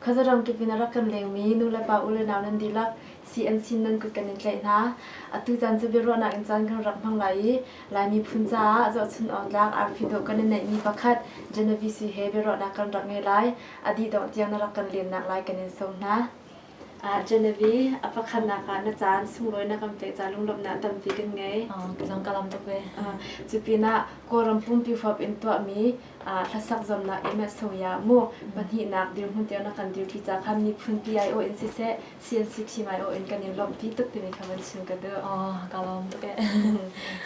Khuazaram kip in a rak kan lengmi nulepa u le nau nan dihlak CNC nan kut kan in tlaih hna. Atu caan cu biaruahnak in caan kan rak hmang lai i Lai miphun caah zohchun awk tlak arfi dawh kan i neihmi pakhat Genevieve Sui he biaruahnak kan rak ngei lai. A dih dongh tiang na rak kan lennak lai kan in sawm hna. Genevieve, a pakhatnak ah na caan sunglawi na kan pek ca lunglawmhnak tampi kan ngei. Ka zong ka lawm tuk ve. Cu pinah Kawlram pumpi huap in tuahmi hlasak zuamnak i Soya mu pahnihnak dirhmun tiang na kan dirpi ca khan miphun PIO in siseh CNC team aiawh in kan in lawmhpi tuk timi kha van chim ka duh. Oh, ka lawm tuk ee.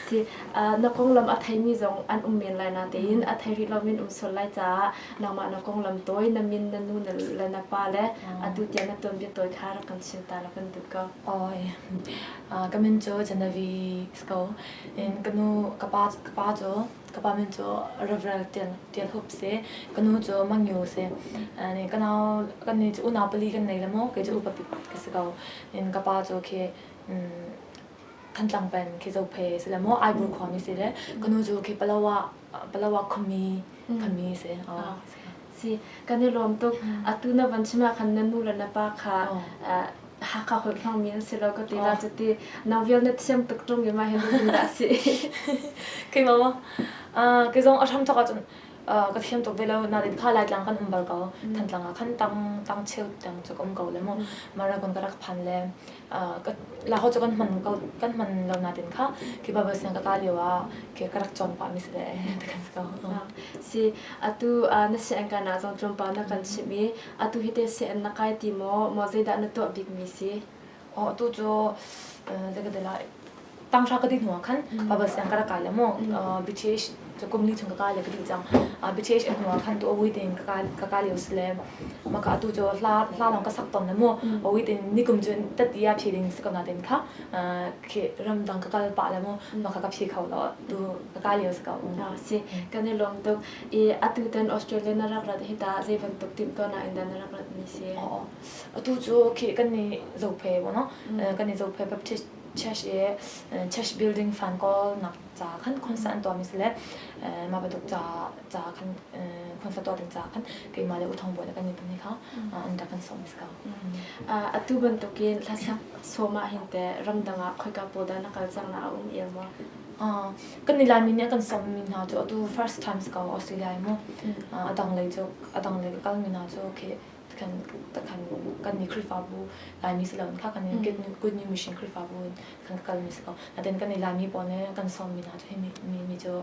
Si, na konglam a theimi zong an um men lai natein a thei rih lomi an um sual lai caah nangmah na konglam tawi na min na nu na le na pa le atu tiang na tuanbia tawi kha rak kan chim ta la kan duh ko. Oi, ka min cu Genevieve ko. In ka nu ka pa ka pa cu Ka pa min cu Reverend Tial, Tial Hup si. Ka nu cu Mang Nyo si. Ni ka nau kan ni cu unau pali kan nei le mu. Kei cu upa bik ka si ko. In ka pa cu khi Thantlang pen khi Zophe si le mu Aibur khuami si le ka nu cu khi Palawa Palawa khuami khuami si. Si, kan i lawm tuk. Atu na van chim ah khan na nu le na pa kha Hakha holh hmangmi an si lo ka ti la cuti nang vial na thiam tuk ṭung i mah hi na dah si. Keimah maw? Kei zong a hram thawk ahcun ka thiam tuk ve lo nain kha Laitlang kan um bal ko. Thantlang ah khan tang tang cheu tiang cu ka um ko le mu. Maragon ka rak phan le Laho cu kan hman ko kan hman lo nain kha khi Bible siang ka ka lio ah khi ka rak cawn pah mi si le ti kan si ko. Si atu na sianginn kai nak zong tlawmpal na kan chimh i atu hi teh sianginn na kai ti maw maw zeidah na tuah bik mi si? Oh atu cu zei ka ti lai tanghra ka ti hnu ah khan Bible siang ka rak kai le mu BTH cu kum li chung ka kai le ka dih cang. BTH a hnu ah khan tu awi tein ka kai ka kai lio si le maka atu cu hla hla lawng ka sak tawn le mu awi tein nikum cun tati ah phi ding si ko nain kha khi ramdang ka kal pah le mu maka ka phi kho lo tu ka kai lio si ko. Si kan i lawm tuk i atu tan Australia na rak rat hi ta zei bantuk timhtuahnak in dah na rak rat mi si? Atu cu khi kan ni Zophe no kan ni Zophe Baptist Church i church building fan kawl nak ca khan concert an tuahmi si le mah bantuk ca ca khan concert tuah ding ca khan keimah le U Thong Bawi le kan miphun hi kha an rak kan sawm si ko. Atu bantukin hlasak sawm ah hin teh ramdang ah khoika pawl dah na kal cang na a um el maw? Kan ni Laimi nih a kan sawmmi hna cu atu first time si ko Australia i mu. A dang lei cu a dang lei ka kalmi hna cu khi kan kan kan ni Khrihfabu Laimi si loin kha kan ni Good New Mission Khrihfabu in kan kalmi si ko. Natin kan ni Laimi pawl nih kan sawmmi hna cu hi mi mi cu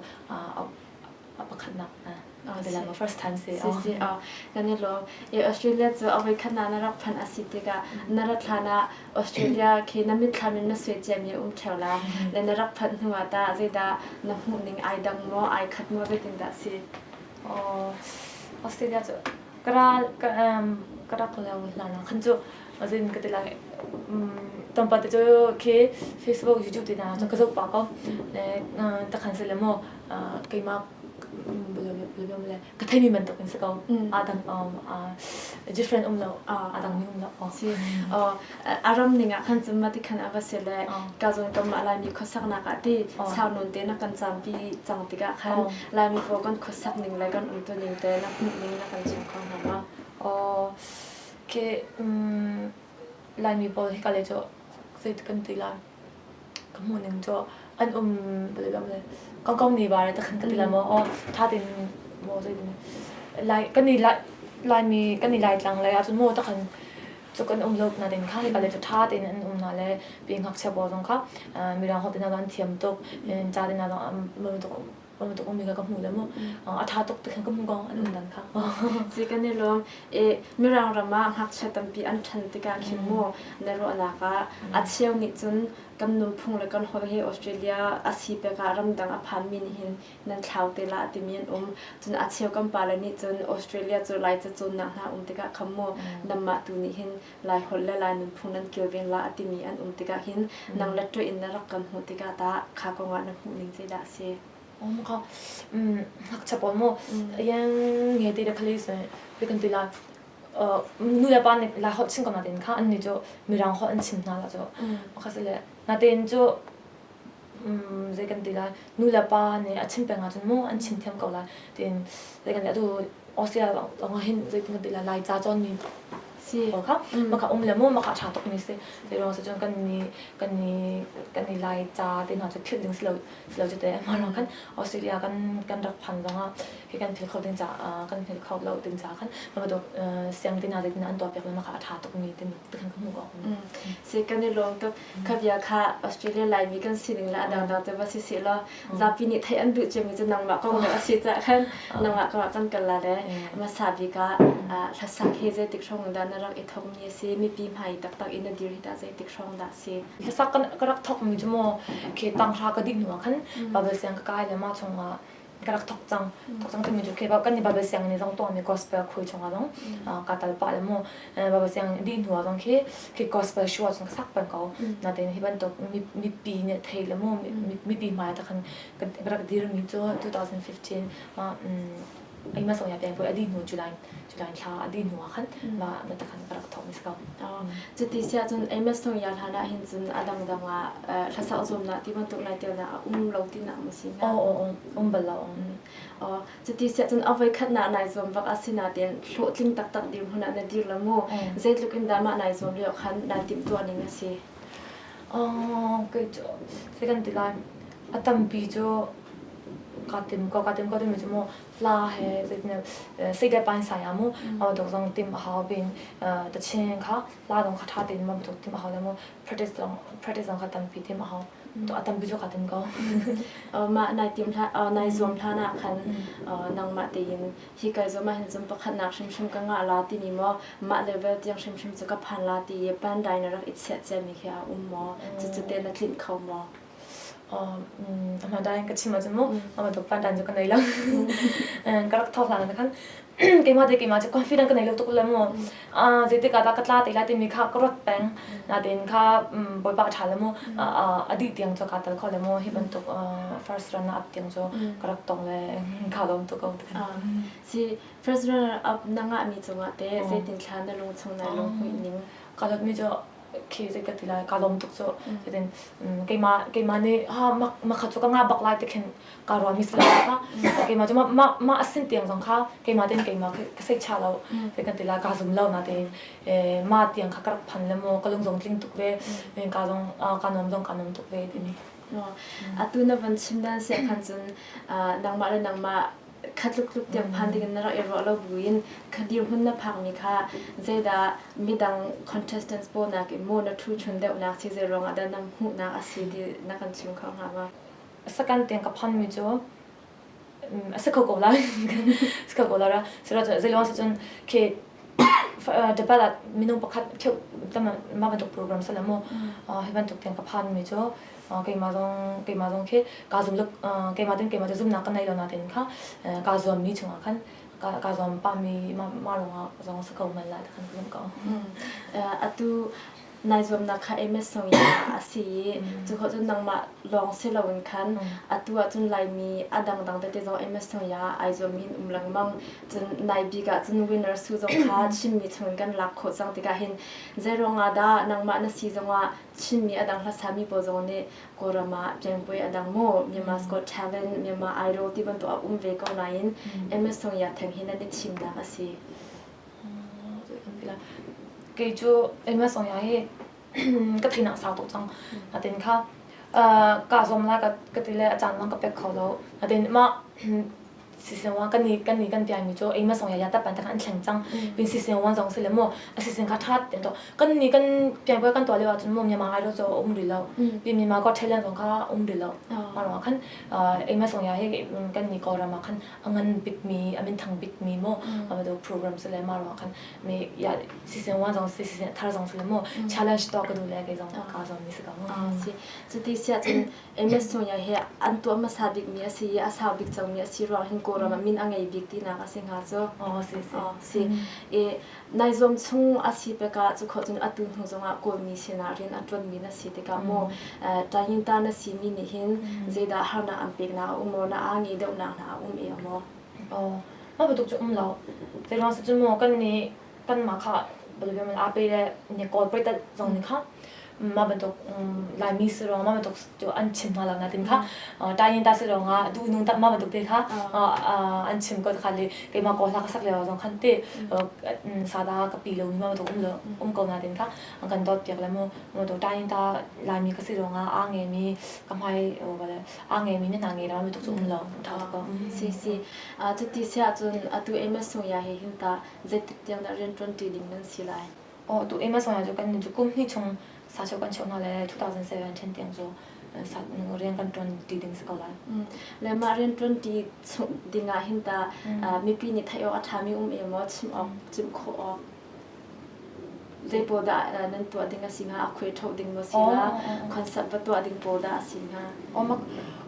a pakhatnak na first time si. Si si kan i lawm. I Australia cu a voikhat na na rak phanh a si tikah na rat hlan ah Australia khi na mitthlam in na suai ciami a um ṭheo la. Le na rak phanh hnu ah tah zeidah na hmuh ning ai dang maw ai khat maw zeitindah si? Australia cu ka ral ka ka rak leo hlan ah khan cu azin ka ti lai tlawmpal te cu khi Facebook YouTube te hna cu ka zoh pah ko le takhan si le maw keimah ka theimi bantuk in si ko aa dang different um lo aa dang mi um lo si a ram ning ah khan cun mati khan a va si le ka zawn kam ah Laimi khuasaknak ah ti sau nawn te na kan campi cang tikah khan Laimi pawl kan khuasak ning le kan umtu ning te na hmuh ning na kan chim kho hnga maw? Ke Laimi pawl hi ka le cu zei kan ti lai ka hmuh ning cu an um le ko ko ni bare ta khan ka ti lai maw aw tha tin maw zei tin lai kan i Laimi kan i Laitlang lei ahcun maw ta khan cu kan um lo na ding kha hika le cu ṭha tein an um hna le pi ngakchia pawl zong kha mirang holh te hna zong an thiam tuk ca te hna zong bantuk ummi kha ka hmu le mu a ṭha tuk ti khan ka hmu ko an um dan kha Si kan i lawm e mirang ram ah ngakchia tampi an ṭhan tikah khin mu na ruahnak ah a cheu nih cun kan nunphung le kan holh hi Australia a si pek ah ramdang a phanmi nih hin nan thlau te la timi an um cun a cheu kan pale nih cun Australia cu Lai ca cawnnak hna um tikah kham mu nanmah tu nih hin Lai holh le Lai nunphung nan kilven la a timi an um tikah hin nang le ṭuih in na rak kan hmuh tikah tah kha kongah na hmuh ning zeidah a si? Um kha ngakchia pawl mu yang nge te le khali se kan ti lai nu le pa nih Lai holh chim ko natin kha an nih cu mirang holh an chim hna la cu kha si le natin cu zei kan ti lai nu le pa nih a chim peng ahcun mu an chim thiam ko lai tiin zei kan ti atu Australia lawng ah hin zei kan ti lai Lai ca cawnmi. Si. Kha maka um le mu maka ṭha tuk mi si. Zei ruang si cun kan ni kan ni kan ni Lai ca te hna cu philh ding si lo si lo cu te mah ruang khan Australia kan kan rak phan zongah hi kan philh kho ding ca kan philh kho lo ding ca khan mah bantuk siang te hna zeitin an tuah piak le maka a ṭha tuk mi ti khan ka hmuh ko. Si kan i lawm tuk. Kha bia kha Australia Laimi kan sining le a dangdang te va si seh law zapi nih theih an duh ciami cu nangmah kong deuh a si caah khan nangmah kong ah kan kal la le hmasa bik ah hlasak hi zeitik hrawng dah na rak i thawkmi a si mipi hmai taktak in na dir hi tah zeitik hrawng dah a si? Hlasak kan ka rak thawkmi cu maw khi tanghra ka dih hnu ah khan Bible siang ka kai le mah chungah ka rak thawk cang. Thawk cang timi cu khi kan nih Bible sianginn i zong tuahmi gospel khui chungah zong ka tal pah le mu Bible sianginn dih hnu ah zong khi khi gospel show ah cun ka sak peng ko. Natin hi bantuk mipi nih thei le mu mipi hmai ah khan ka rak dirmi cu 2015 ma Ima song ya peng pui a dih hnu July July thla a dih hnu ah khan ma ma ta khan ka rak thawk mi si ko. Cuti siah cun Amos Song Ya hlan ah hin cun a dangdang ah hlasak zuamnak ti bantuk nai telnak a um lo tinak maw si hnga? Aw aw um bal lo. Aw cuti siah cun a voi khatnak nai zuam bak a si nain hlawhtling taktak dirhmun ah na dir lo mu. Zeitluk in dah mah nai zuam lio khan naa timhtuah ning a si? Kei cu zei kan ti lai a tampi cu kaa tim ko kaa tim ko timi cu mu hla he zeitin seidai pain sai ah mu bantuk zong tim a hau pin tachin kha hla zong kha ṭha tein ma bantuk tim a hau le mu practice zong practice zong kha tampi tim a hau a tampi cu kaa tim ko. Mah nai tim hla nai zuam hlan ah khan nangmah tein hi kai zuam ah hin cun pakhatnak hrimhrim ka ngah la timi maw mah level tiang hrimhrim cu ka phan la ti i pandai na rak i chiah ciami khi a um maw cucu te na tlinh kho maw? Ahmaan in ka chim ahcun mu bantuk pandan cu ka nei lo. Ka rak thawk hlan ah khan keimah te keimah cu confident ka nei lo tuk le mu. Zeitik ah dah ka tla te lai timi kha ka ruat peng. Natein kha Bawipa a ṭha le mu a dih tiang cu kaa tel kho le mu hi bantuk first runner up tiang cu ka rak tong le kaa lawm tuk ko. Si first runner up na ngahmi cungah teh zeitin thla na lung chung nai lunghmuih ning? Ka dawtmi cu khi zei ka ti lai ka lawm tuk cu cutin keimah keimah nih ha mak makha cu ka nga bak lai ti khin ka ruah mi si lo kha keimah cu ma ma asin tiang zong kha keimah ten keimah ka sei cha lo zei kan ti lai ka zum lo na tein ma tiang kha ka rak phan le mo ka lung zong tling tuk ve ka zong ka nom zong ka nom tuk ve timi Atu na van chim dan sia khan cun nangmah le nangmah kha tluk tiang phan dingin na rak i ruah lo buin kha dirhmun na phakmi kha zeidah midang contestants pawl nakin maw na ṭhu chun deuhnak si zei ruangah dah na hmuhnak a si ti na kan chim kho hnga ma? Second tiang ka phanmi cu a si kho ko lai si kho ko lai ra sila zei lawng si cun khi Japan ah minung pakhat kheu mah bantuk program sala mu hi bantuk tiang ka phanmi cu keimah zong keimah zong khi kaa zum keimah tin keimah cu zumnak ka nei lo nain kha kaa zuammi chungah khan kaa zuam pahmi mah ruangah zong si ko man lai ti khan ka zumh ko. Atu nai zuamnak kha MS song a si i cu khawh cun nangmah lawng si loin khan atu ah cun Laimi a dangdang tete zong MS song ya ai zuammi in um lengmang cun nai bik ah cun winner su zong kha Chinmi chungin kan lak khawh cang tikah hin zei ruangah dah nangmah na si zongah Chinmi a dang hlasami pawl zong nih Kawlram ah Piangpui a dang mu Myanmar Got Talent Myanmar Idol ti bantuk a um ve ko nain MS Song Ya theng hi nan i thimnak a si. Kei cu MS Song Ya hi ka theinak sau tuk cang. Natin kha ka zuam lai ka ti le a caan lang ka pek kho lo. Natin mah season 1 kan ni kan ni kan pian mi cu eima song ya ya ta pan ta kan thleng cang pin season 1 zong si le mu a season kha that ten to kan ni kan pian ko kan to le wa chun mu Myanmar idol cho um ri lo pi Myanmar Got Talent zong kha um ri lo ma ro khan eima song ya hi kan ni ko rama khan angan bik mi amin thang bik mi mo ama do program se le ma ro khan mi ya season 1 zong si season thar zong si le mu challenge to ka du le ke zong ka zong mi se ka mu si cuti sia cun MS Sonia hi an tuah hmasa bikmi a si i a sau bik cangmi a si ruang hin Kawlram ah min a ngei bik tinak a si hnga cu. Oh, si, si. Oh, si. I nai zuam chung a si pekah cu khawh cun atu hnu zongah Kawlmi sinah rian a ṭuanmi na si tikah maw Tayinta na simi nih hin zeidah harnak an peknak a um maw na aa ngei deuhnak hna a um e maw? Oh, mah bantuk cu um lo. Zeiruang si cun maw kan nih kanmah kha aa pe le ni Kawl pei zong nih kha. Mah bantuk Laimi si ruangah mah bantuk cu an chim hna lo natin kha tayin ta si ruangah duhnung tak mah bantuk te kha an chim ko kha le keimah ko hla ka sak lio zong khan te sada ka pi lo mi mah bantuk um lo um ko natin kha an kan dawt piak le mu mu to tayin ta Laimi ka si ruangah aa nge mi ka hmai aa nge mi na hna nge lo mi tuk cu um lo tha ko. Si si cuti siah cun atu Amos Sung Ya he hin ta zeitik tiang dah rian ṭuan ṭi ding nan si lai? Aw tu Amos Sung Ya cu kan cu kum hnih chung sa cheu kan cheuh hna le 2007 ṭhen tiang cu rian kan ṭuan ṭi ding si ko lai. Le mah rian ṭuan ṭi ding ah hin ta mipi nih theih awk a ṭhami um e maw chim awk chim khawh awk zei pawl dah nan tuah ding a si hnga a khuai ṭho ding maw si la concert va tuah ding pawl dah a si hnga?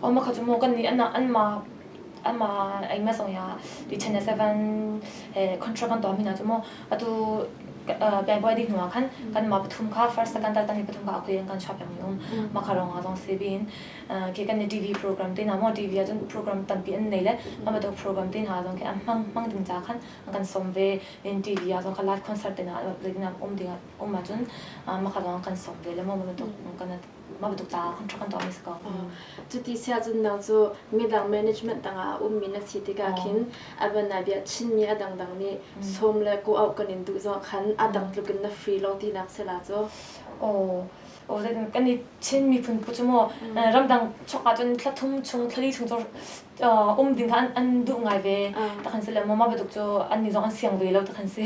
Aw ma kha cu maw kan nih an anmah anmah engmah zong ya ti channel 7 contract kan tuah mi hna cu maw atu pianpuai dih hnu ah khan kanmah pathum kha first second third kan i pathum kha a khui an kan chuah piak mi um mah kha rong ah zong si bin khi kan i TV program te hna maw TV ah cun program tampi an nei le mah bantuk program te hna zong khi an hmang hmang ding ca khan an kan sawm ve in TV ah zong kha live concert te hna um ding um ahcun mah kha zong kan sawm ve le maw mah bantuk kan mah bantuk caah contract kan tuahmi si ko. Cuti si ahcun nang cu midang management tangah a ummi na si tikah khin a bianabia Chinmi a dangdang nih sawm le go out kan in duh zong khan a dang tluk in na free lo tinak si la cu. Oh, oh kan i Chin miphun pu cu mu ramdang chok ahcun thla thum chung thla li chung cu um ding kha an duh ngai ve takhan si le maw mah bantuk cu an nih zong an siang ve lo takhan si.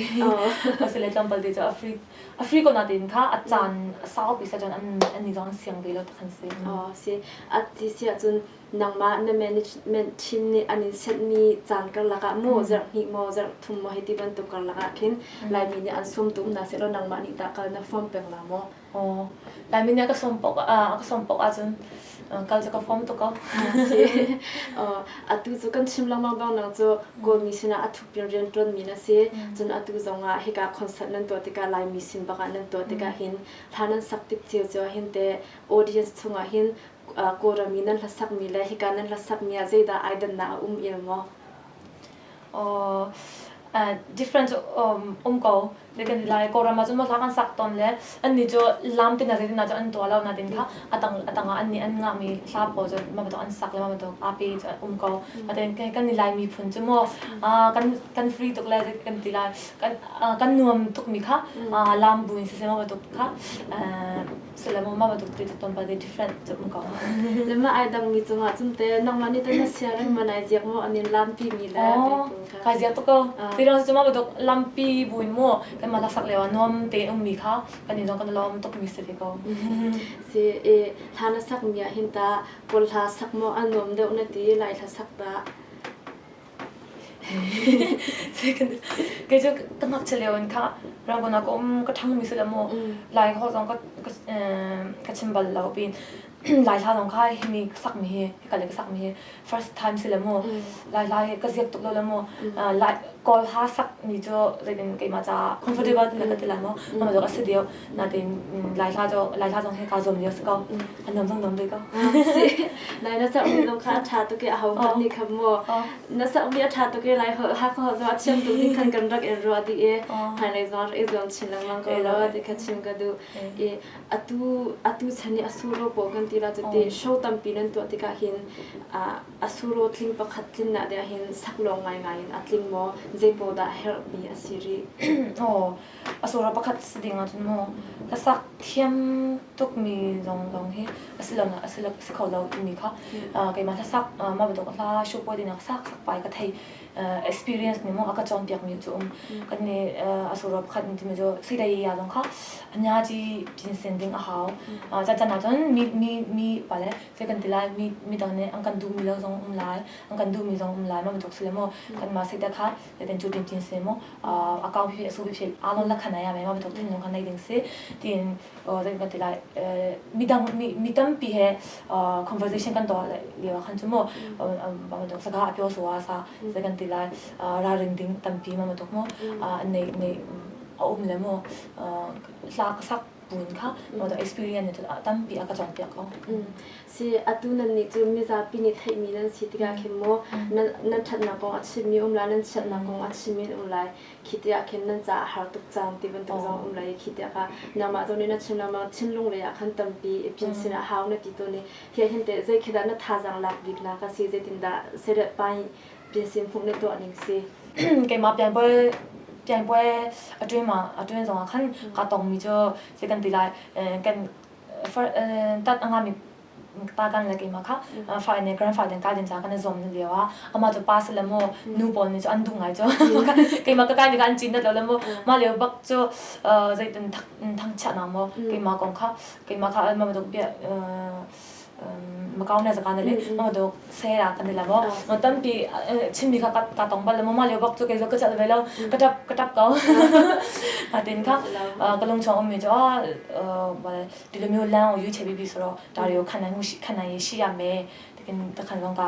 Asile tlawmpal te cu a free A free ko natin kha a caan a saupi sa cun an an nih zong an siang ve lo tak an si. Oh si. A ti si ahcun nangmah na management team nih an in senhmi caan karlak ah maw zarh hnih maw zarh thum maw hei ti bantuk karlak ah khin Laimi nih an sum tum na sehlaw nangmah nih tah kal na form peng la maw? Oh, Laimi nih a ka sawm paoh a ka sawm paoh ahcun kal cu ka form tuk ko. Si. Atu cu kan chim lengmang bang nang cu Kawlmi sinah a thukpin rianṭuanmi na si. Cun atu zongah hika concert nan tuah tikah Laimi sin bakah nan tuah tikah hin hla nan sak tik ciocio ah hin teh audience chungah hin Kawlram i nan hlasakmi le hika nan hlasakmi ah zeidah ai dannak a um il maw? Different um ko. Zei kan ti lai Kawlram ah cun maw hla kan sak tawn le annih cu lam tina zei tina cu an tuah lo natin kha a tang a tangah annih an ngahmi hla pawl cu mah bantuk an sak le mah bantuk aa pe cu um ko. Natin kan i Lai miphun cu maw kan kan free tuk le kan ti lai kan kan nuam tukmi kha lam buin siseh mah bantuk kha Sule mah bantuk te ton pa different cu um ko. Le mah ai dang mi cungah cun te nangmah nih te na sia reng ma nai ziak mo anin lampi mi le kai ziak tuk ko. Ti dong cu mah bantuk lampi buin mu kan mah sak leo nuam te um mi kha kan in zong kan lawm tuk mi si ve ko. Si e hla na sak mi ah hin ta kawl hla sak mo a nuam deuh na ti lai hla sak ta. Kei cu ka ngakchia lio in kha Rangoon ah ka um ka ṭhangmi si lo mu Lai holh zong ka chim bal lo pin Lai hla zong kha himi ka sakmi hi hika le ka sakmi hi first time si lo mu Lai hla hi ka ziak tuk lo lo mu Lai Kawl hla sakmi cu zeitin keimah caah comfortable ti ka ti lai maw mah bantuk a si deuh Natin Lai hla cu Lai hla zong hi kaa zuam lio si ko. A nuam zong nuam ve ko. Nai na sakmi zong kha a ṭha tuk i aho hmanh nih kha mu na sakmi a ṭha tuk i Lai holh Hakha holh zong a thiam tuk ning khan kan rak in ruah dih i hmailei zong rak i zuam chin lengmang ko law ti kha chim ka duh. I atu atu chan i a suro pawl kan ti la cu ti show tampi nan tuah tikah hin a suro tling pakhat tlin nak ding ah hin sak lawng ngaingai in a tling maw zei pawl dah herhmi a si rih? Aw A sura pakhat si ding ahcun mu hlasak thiam tukmi zong zong hi a si lo a si lo si kho lo timi kha keimah hlasak mah bantuk hla show pawl tinak sak sak pai ka thei experience nih mu a ka cawnpiak mi cu um kan nih a sura pakhat timi cu silei ya zong kha anya ci pinsen ding a hau can can ahcun mi mi mi pa le sai kan ti lai mi mi dang nih an kan duh mi lo zong um lai an kan duh mi zong um lai mah bantuk si le mu kan mah sei te kha ten cu tin chin se mu a kau hi a su hi a lon la khan ya me ma bantuk thin lung khan nei ding si tin zai kan ti lai midang mi tampi he conversation kan tuah lio khan chu mu ba bantuk saka a pyo suwa sa zai kan ti lai ra ring ding tampi ma bantuk mu nei nei. a um le mu hla ka sak buin kha mo experience nih tampi a ka cawnpiak ko. Si atu nan nih cu mizapi nih theihmi nan si tikah khin maw nan nan ṭhatnak kong a chimmi um lai nan chiatnak kong a chimmi um lai khi tiah khin nan caah a har tuk cang ti bantuk zong um lai khi tiah kha nangmah zong nih na chim lengmang thinlung lei ah khan tampi i pin sin ah hau na ti tawn i hi hin teh zei khi dah na thazaang lak bik nak a si zeitindah seriat pai pin sin hmuh na tuah ning si? Keimah pianpawi pianpawi a ṭuan ma a ṭuan zong ah khan kaa tongmi cu zei kan ti lai kan tat a ngami pa kan le keimah kha fa ne grandfather ka din ca kan i zuam lio ah amah cu pa si le mu nu pawl nih cu an duh ngai cu keimah ka kai nih an cin dat lo le mu mah lio bak cu zeitin thangchiat na maw keimah kong kha keimah kha ma bantuk bia makau na zaka na le ma bantuk sera kan la mo ma tampi chimmi kha ka tong bal le mo ma lio bak cu kei zo ka chalh ve lo ka tap ka tap ko tin kha ka lung chung ummi cu ဒီလိုမျိုးလမ်းကိုရွေးချယ်ပြီးပြီဆိုတော့ဒါတွေကိုခံနိုင်မှုရှိခံနိုင်ရရှိရမယ်တကယ်တခါဆုံးက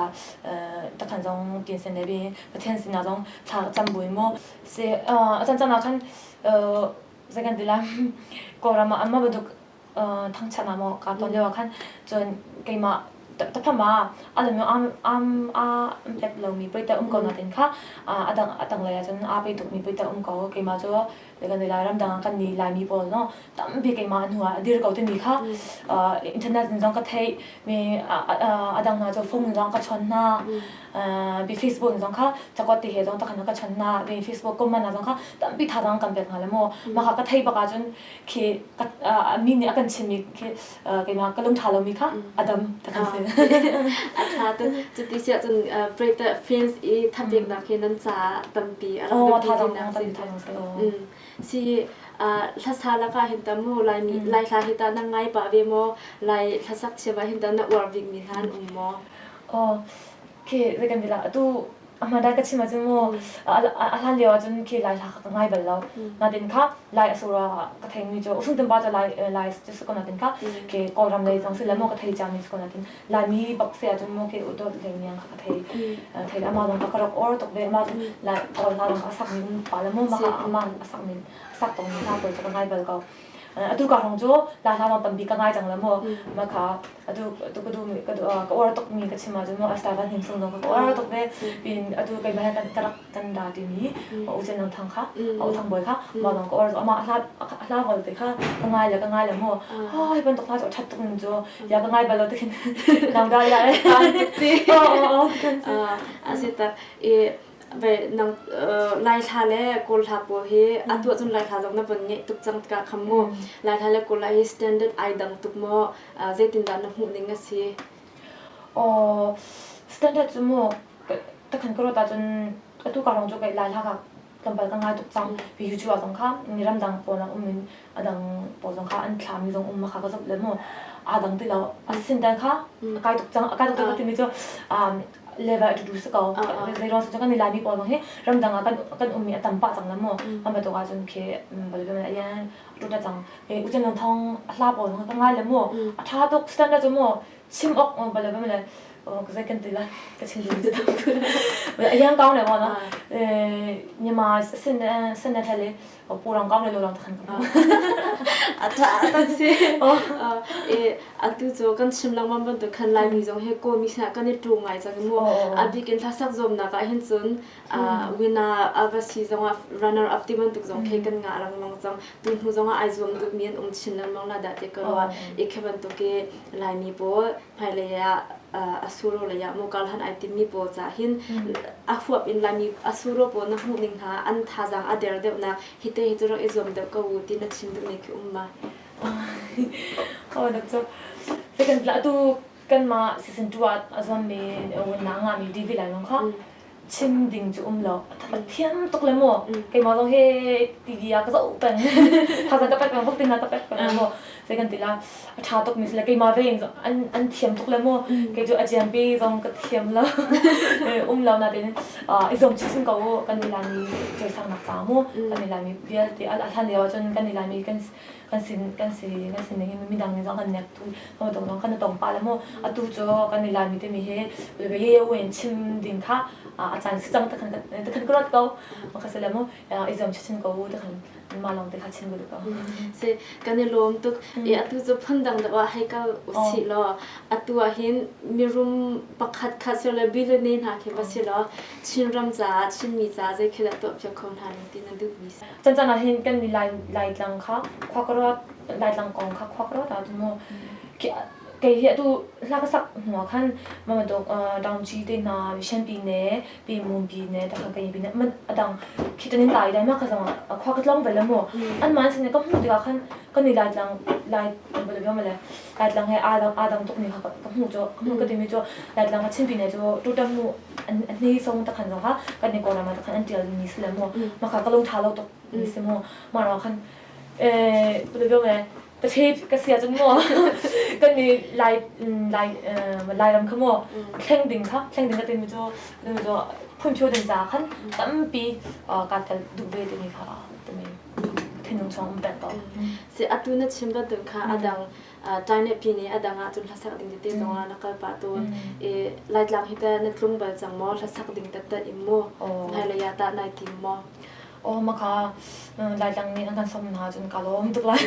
အဲတခါဆုံးပြင်ဆင်နေပြီးပထင်စင်နာဆုံးသာစံပွေမောစေအစံစံနာခန်အဲစကန်ဒီလာကောရမအမဘဒုထန်းချနာမောကာတော်လျောခန်ကျွန်ကေမတဖမှာအဲ့လိုမျိုးအမ်အမ်အာပက်လုံးမီပိတအုံကောနာတင်ခါအဒန်အတန်လေကျွန်အာပိတုမီပိတအုံကောကေမကျော kan i Lairam dang ah kan ni Laimi pawl no tampi keimah hnu ah a dir ko timi kha internet in zong ka theih mi a dang hna cu phone in zong ka chon hna bi Facebook in zong kha cakuat ti he zong takhan ka chon hna bi Facebook comment ah zong kha tampi thazaang kan pek hna le mu mah kha ka thei bak ahcun khi mi nih a kan chimmi khi keimah ka lung ṭha lomi kha a dam takhan si. A ṭha tu cuti siah cun Preta fans i thapeknak hi nan caah tampi a rak biapi tinak si. Si hlasa lakah hin ta mu Laimi Lai hla hi ta na ngai pah ve maw? Lai hlasak thiam ah hin ta na uar bikmi hla an um maw? Oh, khi zei kan ti la atu Ahman dai ka chim ahcun mu a hlan lio ahcun khi Lai hla kha ka ngai bal lo. Natin kha Lai asura ka theimi cu usung tumpa cu Lai Lai cu si ko natin kha ke Kawlram lei zong si le maw ka thei ciami si ko natin Laimi bak se ahcun mu ke udot lei niang kha ka thei thei le amah zong ka rak or tuk ve amah cu Lai Kawl hla zong a sak mi um pa le mu mah amah a sak mi a sak tong mi hla pawl cu ka ngai bal ko. Atu ka hrawng cu Lai hla zong tampi ka ngai cang le mu mah kha atu atu ka duhmi ka duh ka uar tukmi ka chim ahcun maw asta van hnim sung zong ka uar tuk ve pin atu keimah he kan ka rak kan ra timi u Chen Nang Thang kha u Thang Bawi kha mah zong ka uar amah hla hla vialte kha ka ngai le ka ngai le mu hi bantuk hla cu a ṭhat tuk ning cu ya ka ngai bal lo tikhin nang dah ya a si tak i ve nang Lai hla le Kawl hla pawl hi atu ahcun Lai hla zong na von ngeih tuk cang tikah kha mu Lai hla le Kawl hla hi standard ai dang tuk maw zeitindah na hmuh ning a si? Aw standard cu mu takhan ka ruat ahcun atu ka rong cu kai Lai hla ka tlawmpal ka ngai tuk cang. YouTube ah zong kha mi ramdang pawl ah um in a dang pawl zong kha an thlami zong um kha ka zoh le mu aa dang ti lo. A sin dan kha a kai tuk cang a kai tuk cang ka timi cu level a tu si ko. Zei ruang cu kan i Laimi pawl zong hi ramdang ah kan kan ummi a tam pah cang le mu. Kan bantuk ahcun khi bal ayan tu ta cang. U Chan Lung Thawng hla pawl zong ka ngai le mu a ṭha tuk standard cu mu chim awk bale bale le ka zei kan ti la ka chim duh cu a yang kaung le mo no nyama sin sin na thale pu rong kaung le lo rong takhan ka a ṭha tak si e atu cu kan chim lengmang bantuk khan Laimi zong he Kawlmi sinah kan i ṭu ngai cang mu a bik in hlasak zuamnak ah hin cun winner a va si zongah runner up ti bantuk zong khi kan ngah lengmang cang tu hnu zongah ai zuam duhmi an um chin lengmang la dah ti ka ruah i khi bantuk i Laimi pawl hmailei ah a suro lei ah mokal han ai timmi pawl ca hin a huap in Laimi a suro pawl na hmuh ning hna an thazaang a der deuh nak hi te hi cu rak i zuam deuh ko u ti na chim duhmi khi um ma? Oh, dak cu second atu kanmah season 2 ah a zuammi na ngahmi DV lai lawng kha chim ding cu um lo a thiam tuk le mu keimah zong hi TV ah ka zoh peng thazang ka pek peng vok tina ka pek peng mu zei kan ti la a tha tuk mi le keimah ve an an thiam tuk le mu kei cu a GMP zong ka thiam lo um lo na tin i zom chin ko kan ni lami choisang nak ca mu kan ni lami vialte a hlan lio ahcun kan ni lami kan kan sin kan si kan sin ning hi midang nih zong kan nek tu kan tong zong kan tong pa le mu atu cu kan i Laimi timi hi le ye wen chim ding kha a caan si cang takhan takhan ka ruat ko ka se le mu i zom chin ko takhan. mah lawng te kha chim ka duh ko. Si kan i lawm tuk. I atu cu phundang deuh ah hei kal usih law atu ah hin mirum pakhat kha si le billionaire hna khi va si law Chinram caah Chinmi caah zei khi dah tuah piak kho hna ning ti na duhmi si? Cancan ah hin kan Lai Laitlang kha khua ka ruat Laitlang kong kha khua ka ruat ahcun mu kei hi atu hla ka sak hnu ah khan mah bantuk Daungci te hna Shanpi ne pi mun pi ne ta kan pi ne man adang khi tanin lai dai ma ka zong khwa ka tlong vel mu an man sin ka hmu tikah khan kan ni lai tlang lai bale bia male lai tlang he adang adang tuk ni kha ka hmu cho ka hmu ka timi cho lai tlang ka chin pi ne cho tu tam mu an ni song ta khan zong kha kan ni ko ma ta khan an tial ni sile mu ma kha ka lung tha lo tuk ni se mu ma ro khan eh bale bia me Pathe ka si ahcun maw kan nih Lai Lai Lairam kha maw thleng ding kha thleng ding ka timi cu cu phunphio ding caah khan tampi kaa tel duh ve timi kha timi thinlung chung um peng ko. Si atu na chim bantuk kha adang China pi nih adang ah cun hlasak ding tete zong ah na kal pah tawn. I Laitlang hi teh na tlung bal cang maw hlasak ding tattat in mu hmailei ah tah nai tim maw? Aw maka Laitlang nih an kan sawm hna cun ka lawm tuk lai.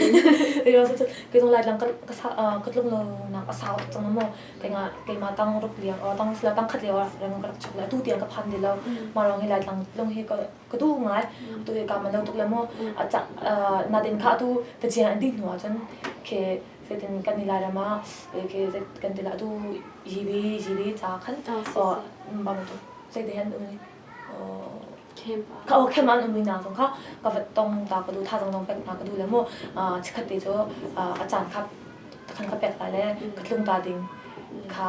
Kei zong Laitlang ka ka tlung lo nak a sau tuk cang maw. Keimah keimah tang ruk lio tang sila tang khat lio ah reng ka rak chuk le tu tiang ka phan ti lo. Mah ruang hi Laitlang tlung hi ka ka duh ngai. Tu hi ka man lo tuk le mu. Natin kha tu tacian an dih hnu ah cun khi zeitin kan i Lairam ah khi kan ti la tu yibi yibi ca khan ba bantuk zeite han um Kha khem an ummi hna zong kha ka va tong ta ka duh thazang zong pek hna ka duh le mu chikkhat te cu a caan kha khan ka pek lai le ka tlung ta ding kha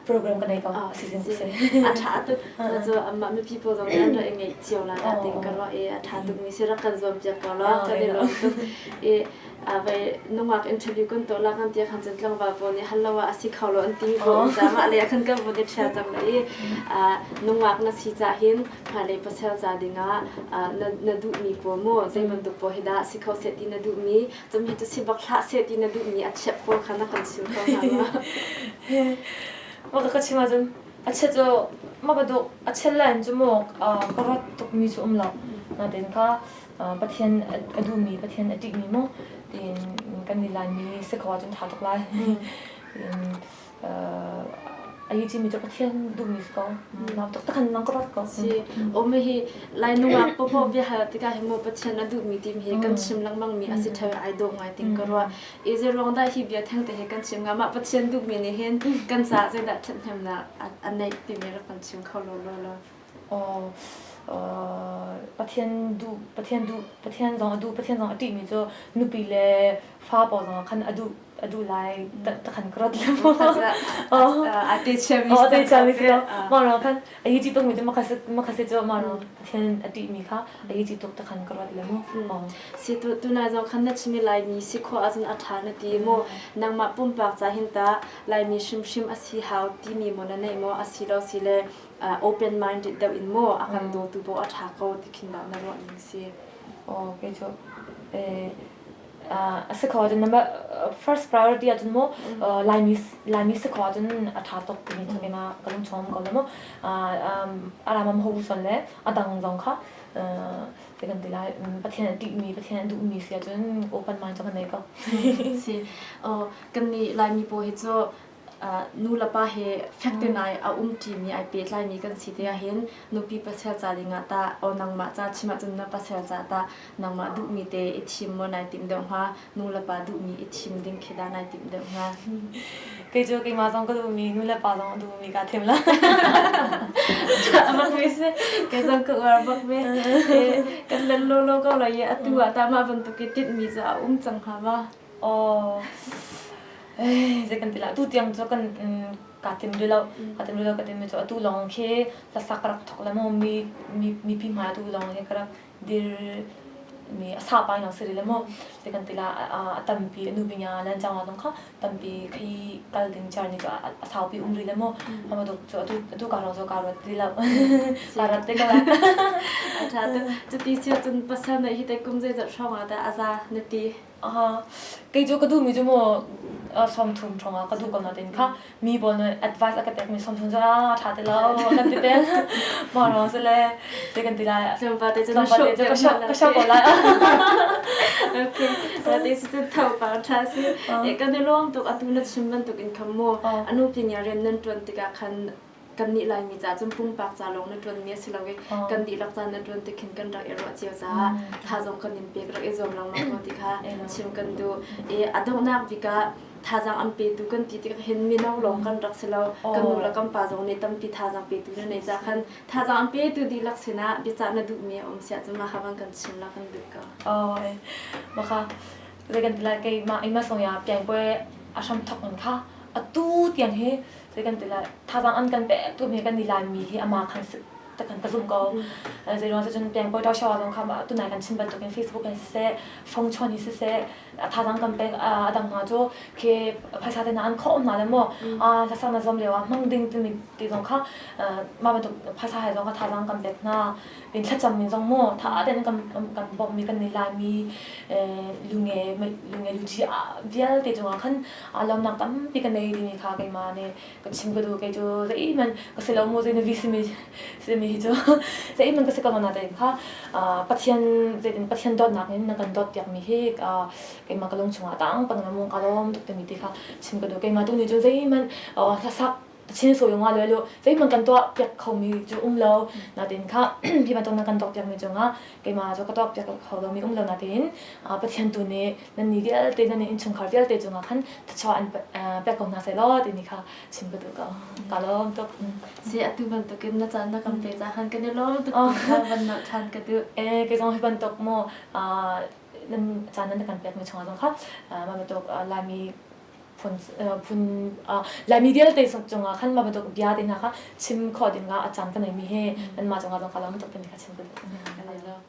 program ka nei ko a si si a tha tuk cu amah mipi pawl zong nih an rak i ngeih cio lai ah ting ka ruah i a tha tuk mi si rak kan zuam piak ko law kan i lawm tuk i vai nungak interview kan tuah la kan tia khan cun tlangval pawl nih hal lo ah a si kho lo an ti mi pawl um ca mah le khan kan vun i ṭhial cang le i nungak na si ca hin hmailei pasal ca dingah na na duhmi pawl mu zei bantuk pawl hi dah si kho seh ti na duhmi cun hi cu si bak hlah seh ti na duhmi a chiat pawl kha na kan chim kho hna ma? Mah ka chim ahcun a chiat cu mah bantuk a chiat le in cu mu ka ruat tukmi cu um lo nain kha Pathian a duhmi Pathian a ṭihmi maw tiin kan i Laimi si ko ahcun ṭha tuk lai. Tiin a hi cimi cu Pathian duhmi si ko. Mau taktak in nang ka ruat ko. Si, um hi Lai nungak popo bia hal tikah hi mu Pathian a duhmi tim hi kan chim lengmang mi a si ṭheo ai dawh ngai ting ka ruah. I zeiruang dah hi bia theng te hi kan chim nga mah Pathian duhmi nih hin kan caah zeidah ṭhathnemnak a neih timi rak kan chim kho lo law law. Pathian duh Pathian duh Pathian zong a duh Pathian zong a ṭihmi cu nupi le fa pawl zong ah khan a duh a duh lai ta khan ka ruat le maw a te chiami a te chiami si ko mah ruang khan a yi ci tukmi cu makha si cu mah ruang Pathian a ṭihmi kha a yi ci tuk ta khan ka ruat le mu si tu tuna zong khan na chimi Laimi si khawh ahcun a ṭha na ti mu nangmah pumpak ca hin ta Laimi hrimhrim a si hau timi maw na neih maw a si lo si le open minded deuh in maw a kan dawtu paoh a ṭha ko ti khin dah na ruah ning si? Oh, kei cu a si kho ahcun number first priority ahcun mu Laimi Laimi si kho ahcun a ṭha tuk timi cu keimah ka lung chung um ko le mu a ram ho son le a dang zong kha te kan ti lai Pathian a ṭihmi Pathian a duhmi si ahcun open mind cu kan nei ko. Si kan nih Laimi pawl hi cu nu le pa he fek te nai a um ṭimi ai pehtlaimi kan si te ahhin nupi pasal ca dingah tah aw nangmah ca chim ahcun na pasal ca tah nangmah duhmi te i thim maw nai timh deuh hnga nu le pa duhmi i thim ding khi dah nai timh deuh hnga? Kei cu keimah zong ka duhmi nu le pa zong a duhmi kaa thim la. Bak mi si kei zong ka uar bak ve kan len lawlaw ko lai i atu ah tah mah bantuk i tinhmi cu a um cang hnga ma? Aw zei kan ti lah tu tiang cu kan kaa tim rih lo kaa tim rih lo ka timi cu atu lawng khi hlasak ka rak thawk le maw mi mi mipi hmai atu lawng hi ka rak dir mi a sa pa in si rih le maw zei kan ti lah a tampi a nu pinya lan cang zong kha tampi khi kal ding journey cu a saupi um rih le maw ama tuk cu atu atu ka rong cu ka ruat ti lo ka rat te ko la a tha tu cuti sia cun pasal nei hi te kum zeizat hrawng ah dah a za na ti Kei cu ka duhmi cu maw 30 hrawng ah ka duh ko nain kha mi pawl nih advice a ka pekmi 30 cu a ṭha ti lo kan ti peng. Mah ruang si le zei kan ti lai. Tlawmpal te cu Tlawmpal te cu ka shock ka shock ko lai. Okay. Te si cu tho pa ṭha si. E kan i lawm tuk atu na chim bantuk in khan mu anu pin ya rian nan ṭuan tikah khan kan nih Laimi ca cun pumpak ca lawng na ṭuanmi a si lo i kan dihlak ca na ṭuan tik hin kan rak i ruah cio caah tha zong kan in pek rak i zuam lengmang ko ti kha chim kan duh. I a donghnak bik ah thazaang an petu kan ti tikah hin mino lawng kan rak si lo kan nu le kan pa zong nih tampi thazaang petu na nei ca khan thazaang an petu dihlak sinah biacah na duhmi a um siah cun mah kha van kan chim la kan duh ko. Oh, maka zei kan ti lai keimah ima song ya piang pue a hram thok in kha atu tiang hi zei kan ti lai thazaang an kan pek tu mi kan ni lai mi hi ama khan ta kan ka zum ko zei ruang cun piang pue shawa zong kha tunai kan chim bantukin Facebook in siseh phone chuan hi siseh thazaang kan pek a dang hna cu khi phaisa te hna an khawh hna le maw hlasak na zuam lio ah hmang ding timi ti zong kha mah bantuk phaisa he zong kha thazaang kan pek hna in thlacam min zong maw tha tein kan kan bawmh mi kan ni laimi lunge lunge luci vialte cungah khan lawmnak tampi ka nei timi kha keimah nih ka chim ka duh kei cu zeihmanh ka si lo mu zei na vi simi simi hi cu zeihmanh ka si ko na tein kha Pathian zeitin Pathian dawtnak in na kan dawt piak mi hi keimah ka lung chungah tang pang na mung ka lawm tuk timi ti kha chim ka duh keimah tu nih cun zeihmanh hlasak chin so yung lo lu zeihmanh kan tuah piak kho mi cu um lo natin kha hi bantuk na kan tuah piak mi cungah keimah cu ka tuah piak kho lo mi um lo natin Pathian tu nih nan ni vialte nan innchungkhar vialte cungah khan thluachuah an pek ko hna seh law timi kha chim ka duh ko ka lawm tuk si atu bantukin na caan na kan pe ca khan kan i lawm tuk kha van nolh ṭhan ka duh e kei zong hi bantuk mu nan caan nan kan pek mi chungah zong kha mah bantuk Laimi phun phun Laimi vialte cungah khan mah bantuk bia te hna kha chim khawh ding ah a caan ka nei mi hi nanmah cungah zong ka lawm tuk timi kha chim ka duh.